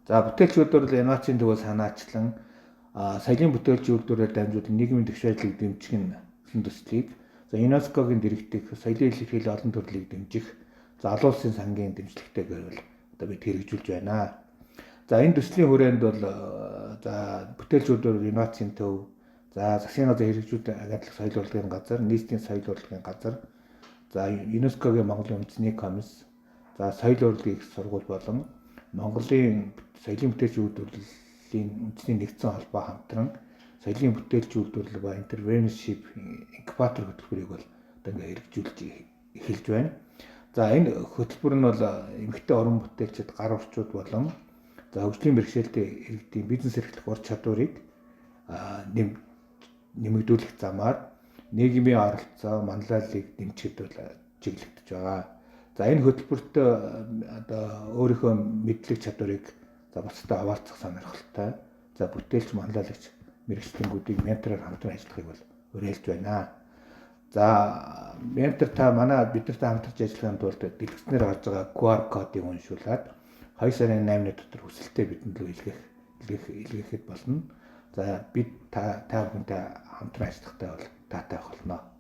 За, бүтээлч үйлдвэрлэл инновацийн төвөө санаачлан соёлын бүтээлч үйлдвэрлэлээр дамжуулан нийгмийн тэгш байдлыг дэмжих нь гэсэн төслийг, за, ЮНЕСКО-гийн дэргэдэх соёлын илэрхийлэл олон төрлийг дэмжих, за, олон улсын сангийн дэмжлэгтэйгээр бол одоо бид хэрэгжүүлж байна. За, энэ төслийн хүрээнд бол, за, бүтээлч үйлдвэрлэл инновацийн төв, за, засгийн газар хэрэгжүүлэх агентлаг соёл урлагийн газар, нийслэлийн соёл урлагийн газар, за, ЮНЕСКО-гийн Монголын үндэсний комисс, за, соёл урлагийн их сургууль болон Монголын соёлын бүтээлч үйлдвэрлэлийн үндэсний нэгдсэн холбоо хамтран соёлын бүтээлч үйлдвэрлэл ба entrepreneurship инкубатор хөтөлбөрийг бол одоо ингээ хэрэгжүүлж эхэлж байна. За, энэ хөтөлбөр нь бол эмэгтэй уран бүтээлчид, гар урчууд болон, за, хөгжлийн бэрхшээлтэй иргэдийн бизнес эрхлэх ур чадварыг нэмэгдүүлэх замаар нийгмийн оролцоо, манлайллыг дэмжихэд бол чиглэгдэж байгаа. За, энэ хөтөлбөрт одоо өөрийнхөө мэдлэг чадварыг, за, бусдад хаваалцах сонирхолтой, за, бүтээлч, манлайлагч мэргэжилтэнгүүдийг ментороор хамтран ажиллахыг бол уриалж байна. За, ментор та манай биднэртэй хамтарч ажиллахын тулд дэлгэцнээр гарч байгаа QR кодыг уншуулад 2 сарын 8-ны дотор хүсэлтээ бидэнд рүү илгээхэд болно. За, бид та бүхэнтэй хамтран ажиллахтай бол таатай байх болно.